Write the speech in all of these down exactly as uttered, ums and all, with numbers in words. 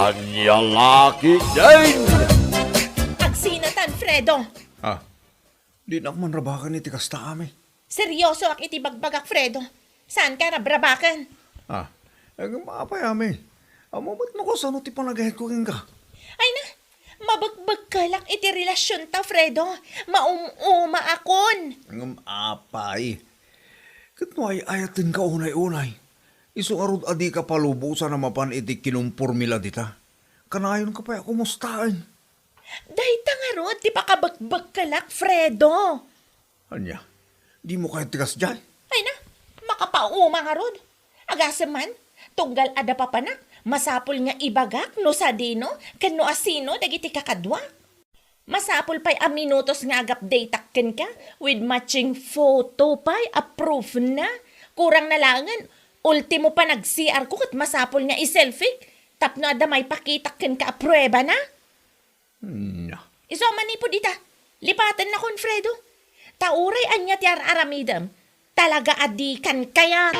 Ania la ketdin? Agsinatan, Fredo! Ah, dinak man rabaken iti kasta, Ami. Seriosoak iti bagbagak, Fredo. Saanka rabrabaken. Ah, ngem apay, Ami? Ammom met no kasano ti panagayatko kenka? Ay na, mabekbekkelak iti relasionta, Fredo. Maum-umaakon. Ngem apay? Ket no ay-ayatenka unay-unay, isu ngarud a dika palubosan a mapan iti kinumpormi la dita, kanayonka pay a kumustaen. Dayta ngarud ti pakabekbekkelak, Fredo. Ania? Dimo kayat ti kasdiay? Ay na, makapauma ngarud. Agasem man, tunggal adda papanak, masapul nga ibagak no sadino ken no asino dagiti kakaduak. Masapul pay a minutos nga agupdateak kenka with matching photo pay a proofna. Kurang na laengen, ultimo panag-C R ko ket masapul nga i-selfiek tapno adda maipakitak kenka a pruebana. Nya. Isu a manipud ita, lipatennakon, Fredo. Ta uray ania ti ar-aramidem, talaga a dikan kayat.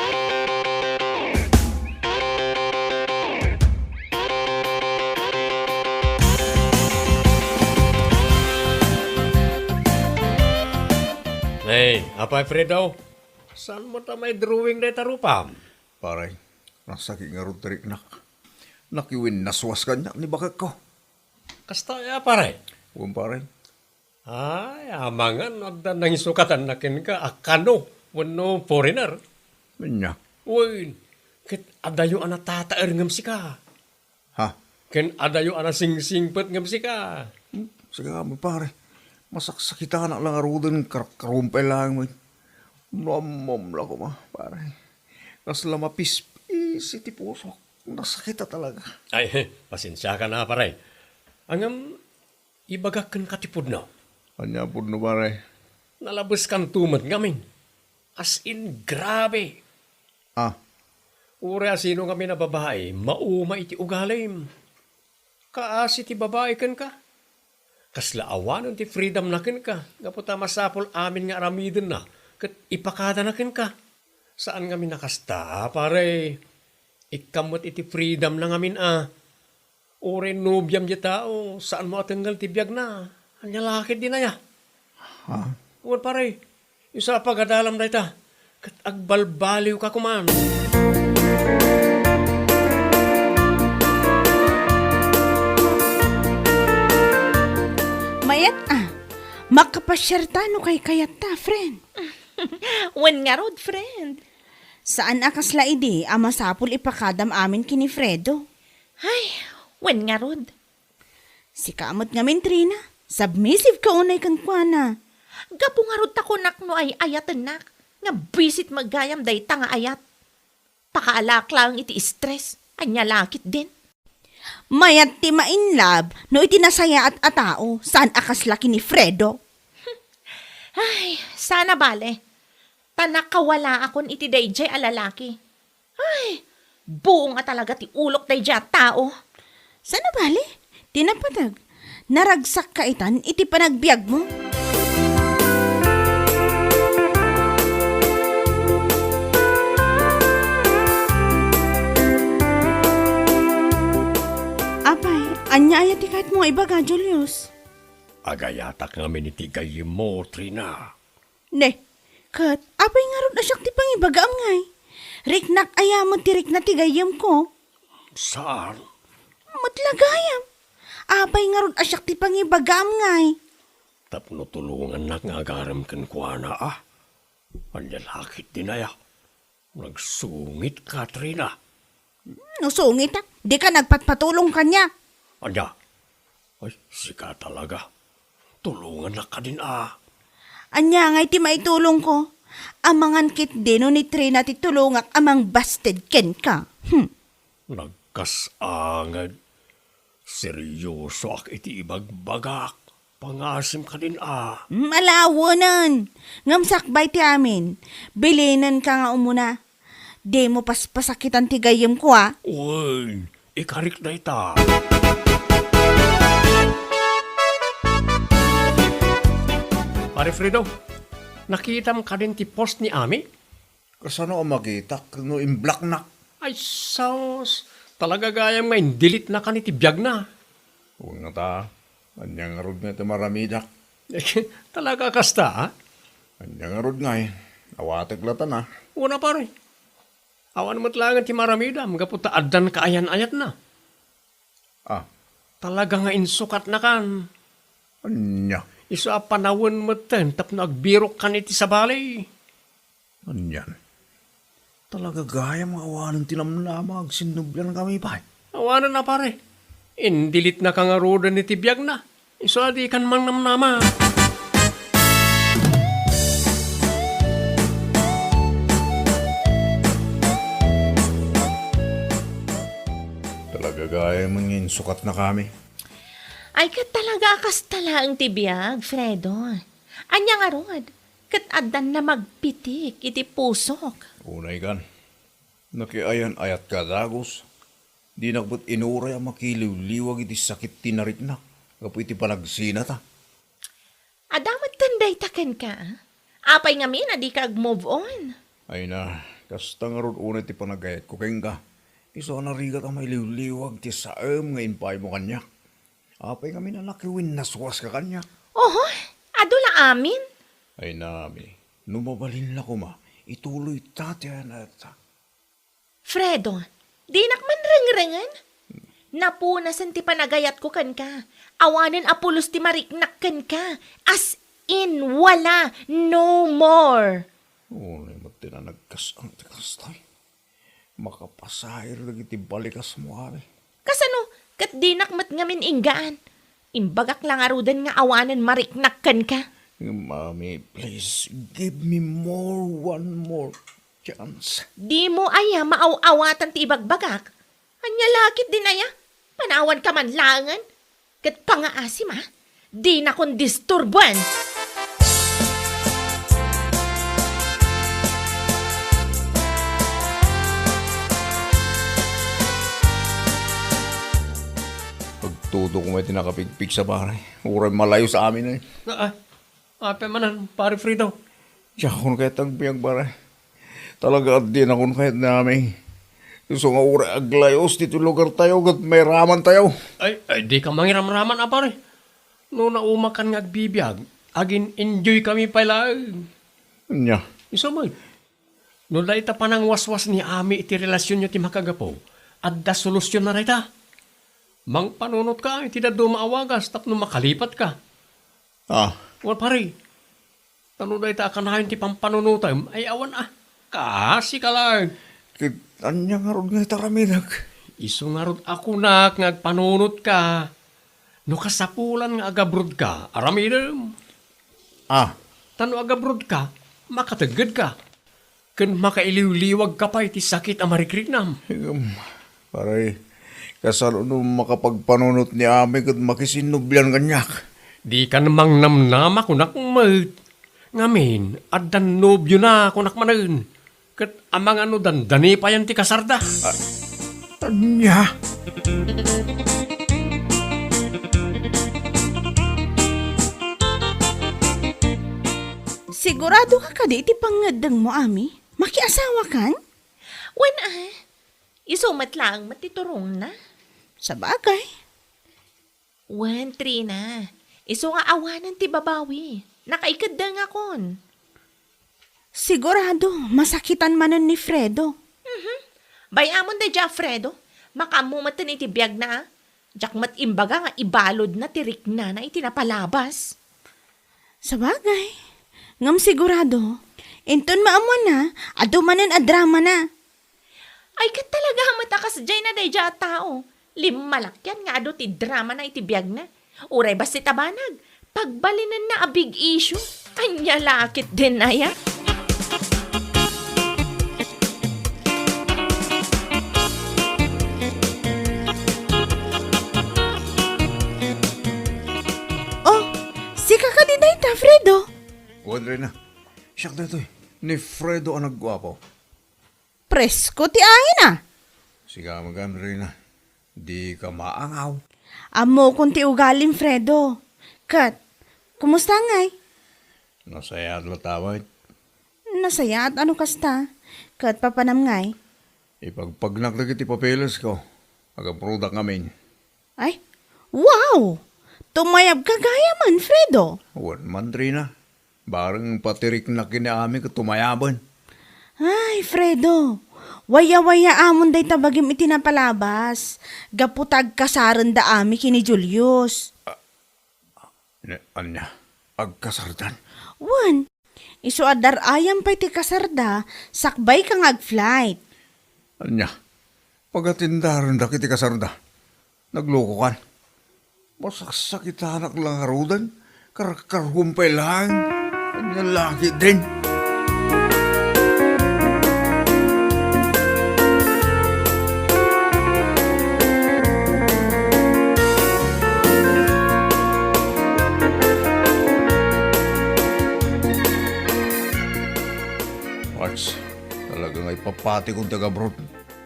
Hey, Apay Fredo, saan mo ta may drawing dayta rupam? Pare, nasakit ngarud ti riknak. Nakiwinnaswas kaniak ni bakekko. Kasta aya, pare? Wen, pare. Ay, amangan no adda nangisukatanna kenka a Kano wenno foreigner. Ania? Wen, ket adayo a natataer ngem sika. Ha? Ken adayo a nasingsingpet ngem sika. Hmm, sika mo, pare. Masaksakitanak la ngaruden, karkarumpay laeng met. No ammom la koma, pare. Kasla mapispis iti pusok. Nasakit a talaga. Ay, pasensiaka na, pare. Ngem, ibagak kenka ti pudno. Ania pudno, pare? Nalabeskanto met ngamin. As in, grabe. Ah. Uray a sino ngamin a babai, mauma iti ugalim. Kaasi ti babai kenka. Kasla awanen ti freedom-na kenka, gapu ta masapul amin nga aramidenna ket ipakadana kenka. Saan ngamin a kasta, pare. Ikkam met iti freedom-na ngamin a. Uray nobiam diay tao, saanmo a tengngel ti biagna. Ania la ketdin aya? Ha? Wen, pare, isu a pagadalam dayta, ket agbalbaliwka koman. Mayat a, makapasiarta no kaykayatta, friend. Wen ngarud, friend. Saan a kasla idi a masapul ipakadam amin ken ni Fredo. Ay, wen ngarud. Sika met ngamin, Trina, submissive ka unay kenkuana. Gapu ngarud ta kunak no ay-ayatennak, nga bisit met gayam dayta nga ayat. Pakaalaak laeng iti stress, ania la ketdin. Mayat ti ma-in love no iti nasayaat a tao, saan a kasla ken ni Fredo. Ay, saan a bale. Ta nakawalaakon iti daydiay a lalaki. Ay, buong a talaga ti ulok daydiay a tao. Saan a bale? Ti napateg, naragsakka itan iti panagbiagmo. Apay, ania aya ti kayatmo nga ibaga, Julius? Agayatak ngamin iti gayyemmo, Trina. Ne, ket apay ngarud a siak ti pangibagaam ngay? Riknak aya met ti rikna ti gayyemko? Saan? Met la gayam. Apay ngarud a siak ti pangibagaam ngay? Tapno tulongannak nga agarem kenkuana a. Ania la ketdin aya? Nagsungit, Katrina. Hmm, no sungit, ah. Dika nagpatpatulong kaniak. Ania? Ay, sika talaga. Tulongannak kadin a. Ania ngay ti maitulongko? Amangan ketdi no ni Trina ti tulongak a mangbasted kenka. Hmm. Nagkas-angad. Seryosoak iti ibagbagak. Pangasim kadin a. Mm, ala, awanen. Ngem sakbay ti amin. Bilinenka nga umuna. Dimo paspasakitan ti gayyemko, a. Uy, ikarik dayta. Pare Fredo, nakitam kadin ti post ni Ami? Kasano a makitak no imblocknak? Ay, sus! Talaga gayam nga indelete-nakan iti biagna. Wen ngata, ania ngarud nga iti maramidak? Talaga kasta, a? Ania ngarud ngay, awatek latta. Wen a, pare. Awan met laengen ti maramidam gapu ta addan kaayan-ayatna. Ah. Talaga nga insukatnakan. Ania? Isu a panawen metten tapno agbirokkan iti sabali. Anian? Talaga gayam nga awanen ti namnama nga agsinnubliankami pay. Awanen a, pare. Indelete-naka ngaruden iti biagna. Isu a dikan mangnamnama. Talaga gayam nga insukatnakami. Ay, ket talaga a kasta laeng ti biag, Fredo. Ania ngarud, ket addan namagpitik iti pusok. Unay kan. Nakiayan-ayatka a dagus. Dinak met inuray a makiliwliwag iti sakit ti nariknak gapu iti panagsinata. Adda metten dayta kenka, a? Apay ngamin a dika ag-move on? Ay na, kasta ngarud unay ti panagayatko kenka. Isu a narigat a mailiwliwag ti saem nga impaaymo kaniak. Apay ngamin a nakiwinnaswaska kaniak? Oho, adu la amin. Ay na, Ami, no mabalin la koma, ituloyta ti ayan-ayatta. Fredo, dinak man rengrengen. Napunasen ti panagayatko kenka. Awanen a pulos ti mariknak kenka. As in, wala. No more. Unay met ti nagkas-ang ti kasta. Makapasair dagiti balikasmo, Ami. Kasano? Ket dinak met ngamin inggaan. Imbagak la ngaruden nga awanen mariknak kenka. Ami, please, give me more, one more chance. Dimo aya maaw-awatan ti ibagbagak? Ania la ketdin aya? Panawanka man laengen. Ket pangaasim, a? Dinakon disturboen! Agtudok met ti nakapigpigsa, pare. Uray malayos amin, a. Ah, ah. Apay manen, Pare Fredo? Diakon kayat agbiag, pare. Talaga, adinakon kayat ni Ami. Isu nga uray aglayos ditoy lugartayo ket mairamantayo. Ay, ay, dika mangiramraman a, pare. No naumakan nga agbibiag, agin-enjoykami pay laeng. Ania? Isu met. No dayta panangwaswas ni Ami iti relasionyo ti makagapu, adda solusionna dayta. Mangpanunotka iti dadduma a wagas tapno makalipatka. Ah. Wen, pare, ta no dayta a kanayon ti pampanunotem, ay awan a. Kaasika laeng. Ket ania ngarud nga iti aramidek? Isu ngarud a kunak nga agpanunotka. No kasapulan nga agabrodka, aramidem. Ah. Ta no agabrodka, makateggedka. Ken makailiwliwagka pay ti sakit a marikriknam. Ngem, pare, kasano no makapagpanunot ni Ami ket makisinnublian kaniak? Dikan mangnamnama, kunak met. Ngamin, addan nobiona, kunak manen. Ket amangan no dandani payen ti kasarda. Ah, ania? Siguradoka kadi iti pangngeddengmo, Ami? Makiasawakan? Wen a, isu met laeng met ti turongna. Sabagay. Wen, Trina, isu nga awanen ti babawi. Nakaikeddengakon. Sigurado, masakitan manen ni Fredo. Mhm. Bay-amon daydiay a Fredo. Makaammo metten iti biagna, a. Diak met imbaga nga ibaludna ti riknana iti napalabas. Sabagay. Ngem sigurado, inton maammona, adu manen a dramana. Ay, ket talaga met a kasdiayna daydiay a tao. Limmalakyan nga adu ti dramana iti biagna. Uray bassit a banag, pagbalinenna a big issue. Ania la ketdin aya? Oh, sika kadi dayta, Fredo? Wen, Reyna. Siak daytoy. Ni Fredo a nagguapo. Presko ti angin, a. Sika met, Reyna. Dika maangaw. Ammokon ti ugalim, Fredo. Ket, kumusta ngay? Nasayaat latta met. Nasayaat a no kasta. Ket papanam ngay? Ipagpagnak dagiti papelesko. Agabrodak ngamin. Ay, wow! Tumayabka gayamen, Fredo. Wen man, Trina. Bareng patiriknak ken ni Ami ket tumayaben. Ay, Fredo, waya-wayaamon dayta bagim iti napalabas. Gapu ta agkasaren da Ami ken ni Julius. Ne, ania? Agkasardan? Wen, isu a dar-ayam pay ti kasarda, sakbayka nga ag-flight. Ania? Pagatindarendak iti kasarda? Naglokokan? Masaksakitanak la ngaruden? Karkarhuam pay laeng? Ania la ketdin? Ars, talaga nga ipapatikon ti agabroad.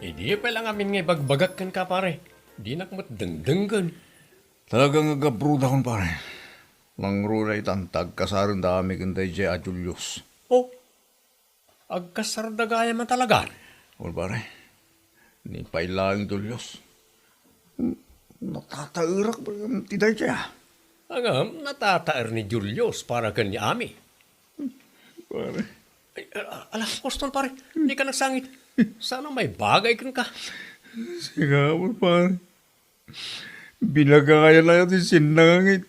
Idi pay la ngamin nga ibagbagak kenka, pare. Dinak met dengdenggen. Talaga nga agabrodakon, pare. Nangruna itan ta agkasaren da Ami ken daydiay a Julius. Oh, agkasarda gayam a talaga? Wen, pare. Ni pay laeng Julius. Natataerak pay ti daydiay, a. Ngem, natataer ni Julius para ken ni Ami. Pare. Ay, a-, ala, Kostol, pare. Dika nagsangit. Saan a maibagay kenka? Sika, pare. Binagayan aya ti sinnangangit.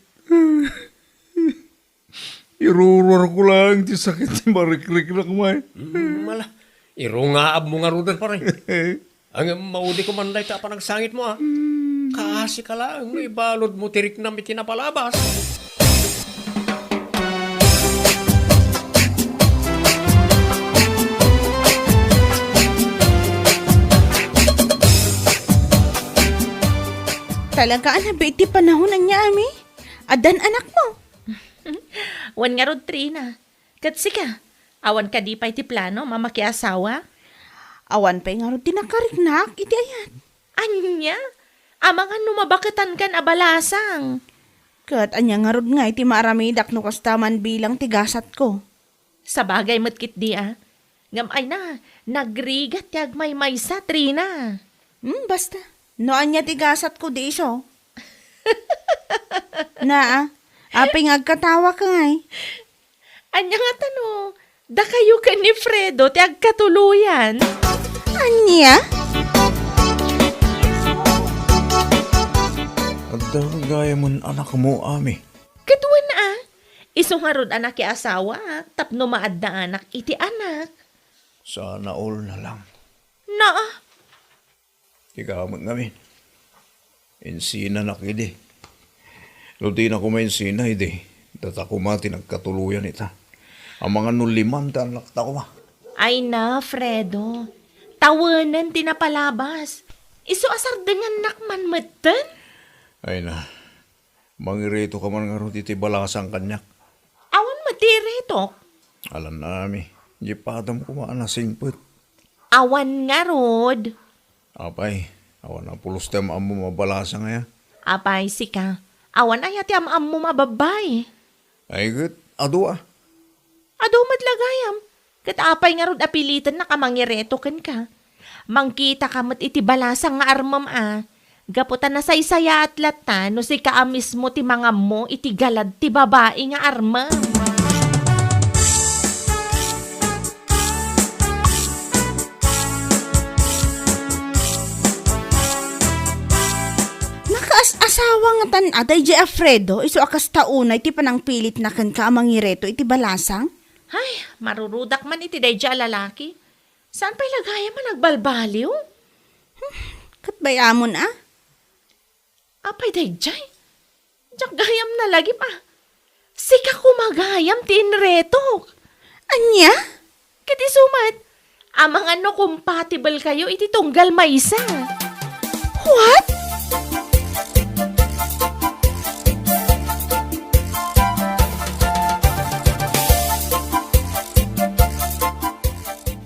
Iruruarko laeng ti sakit ti marikriknak, may. Mm, ala. Irungaabmo ngaruden, pare. Ngem maudi ko man dayta a panagsangitmo, a. Kaasika laeng no ibaludmo ti riknam iti napalabas. Talaga a nabiit ti panahon, ania, Ami? Addan anakmo? Wen ngarud, Trina. Ket sika, awan kadi pay ti planom a makiasawa? Awan pay ngarud ti nakariknak iti ayat. Ania? Amangan no mabaketankan a balasang. Ket ania ngarud ngay ti maaramidak no kasta man bilang ti gasatko? Sabagay met ketdi, a. Ngem ay na, nagrigat ti agmaymaysa, Trina. Hmm, basta. No ania ti gasatko, di isu. Na, a. Apay nga agkatawaka ngay? Ania ngata no dakayo ken ni Fredo ti agkatuloyan? Ania? Adda gayamen anakmo, Ami? Ket wen a, isu ngarud a nakiasawaak tapno maadda anak iti anak. Sana all na lang. Naa. Ikaw met ngamin. Insinanak idi. No dina koma insina idi, data koma ti nagkatuloyan ita. Amangan no liman ti annakta koma. Ay na, Fredo. Tawenen ti napalabas. Isu a sardengannak man metten? Ay na. Mangiretoka man ngarud iti balasang kaniak. Awan met ti iretok. Alan, Ami. Di padam koma a nasingpet. Awan ngarud. Apay, awan a pulos ti am-ammom a balasang aya? Apay, sika, awan aya ti am-ammom a babbai? Ay, ket adu a. Adu met la gayam. Ket apay ngarud a pilitennak a mangireto kenka? Mangkitaka met iti balasang nga armem a. Gapu ta nasaysayaat latta no sika a mismo ti mangammo iti galad ti babai nga armem. Nakaas-asawa ngatan a daydiay a Fredo, isu a kasta unay ti panangpilitna kenka a mangireto iti balasang? Ay, marurudak man iti daydiay a lalaki. Saan pay la gayam a nagbalbaliw? Hmm, ket bay-amon a. Apay daydiay? Diak gayam nalagip a. Sika koma gayam ti inretok. Ania? Ket isu met, amangan no compatible kayo iti tunggal maysa. What?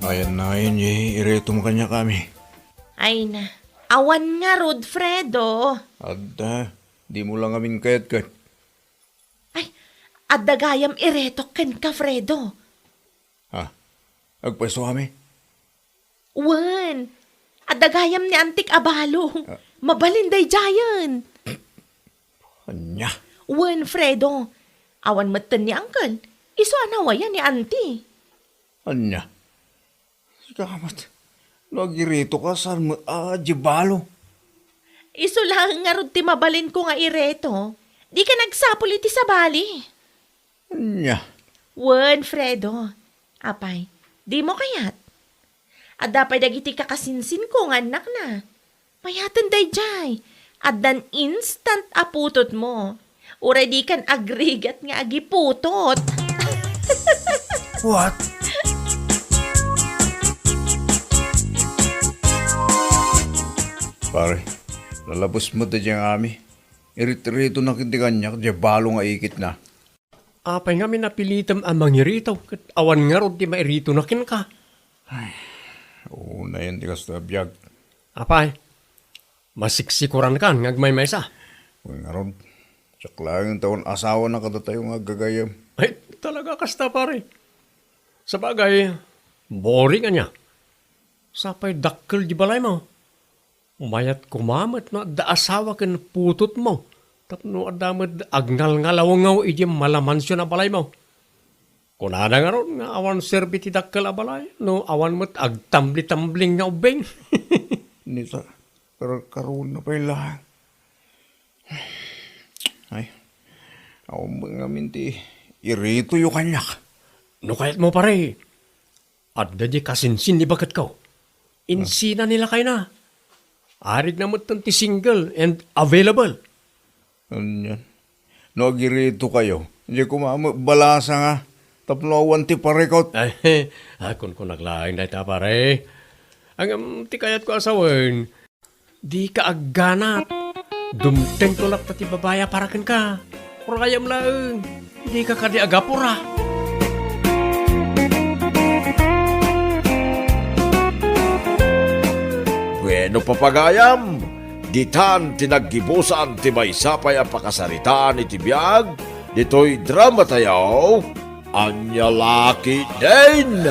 Ayan na ngayon, eh, ireto mo kanya kami. Ay na, awan ngarud, Fredo. Adda, di mo lang amin kayat kat. Ay, adda gayam iretok kenka, Fredo. Ha? Agpwesto kami? Wen, adda gayam ni antik a balo. Ah. Mabalin daydiayen. Ania? Wen, Fredo. Awan metten ni Uncle. Isu a nawayan ni Auntie. Ania? Sika met, no agiritoka, saan met a di balo? Isu laeng ngarud ti mabalinko nga ireto. Dika nagsapul iti sabali. Ania? Wen, Fredo. Apay, dimo kayat? Adda pay dagiti kakasinsinko nga annakna. Mayaten daydiay. Addan instant a putotmo. Uray dikan agrigat nga agiputot. What? Pare, nalabes met daydiay nga ami. Irit-iritonak iti kaniak, diay balo nga ikitna. Apay ngamin napilitem a mangirito, ket awan ngarud ti mairitonak kenka? Ay, unayen ti kasta a biag. Apay, masiksikurankan nga agmaymaysa. Wen ngarud, siak laeng ti awan asawana kadatayo nga aggagayyem. Ay, talaga kasta, pare. Sabagay, boring ania. Sapay dakkel di balaymo. Mayat koma met no adda asawa ken putotmo, tapno adda met agngalngalawngaw idiay malamansion a balaymo. Kunada ngarud nga awan serbi ti dakkel a balay no awan met agtambli-tambling nga ubbing. Nita, karkaruna pay laeng. Ay, awan met ngamin ti iritoyo kaniak. No kayatmo, pare, adda di kasinsin ni baketko. Insina ni lakayna. Arigna metten ti single and available. Anian? No agiritokayo, diay koma met balasa nga tapno awan ti parikut. Ay, ah, kunkunak laeng dayta, pare. Ngem ti kayatko a sawen, dika agganat. Dumtengko latta ti babai a para kenka. Urayam laeng. Dika kadi agapura. Bueno, papagayam, ditan ti naggibusan ti maysa pay a pakasaritaan iti biag ditoy dramatayo, Ania La Ketdin.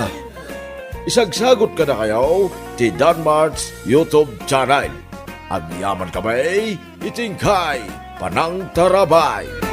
Isagsagut kadakayo ti Danmart's YouTube channel. Agyamankami iti inkay panangtarabay.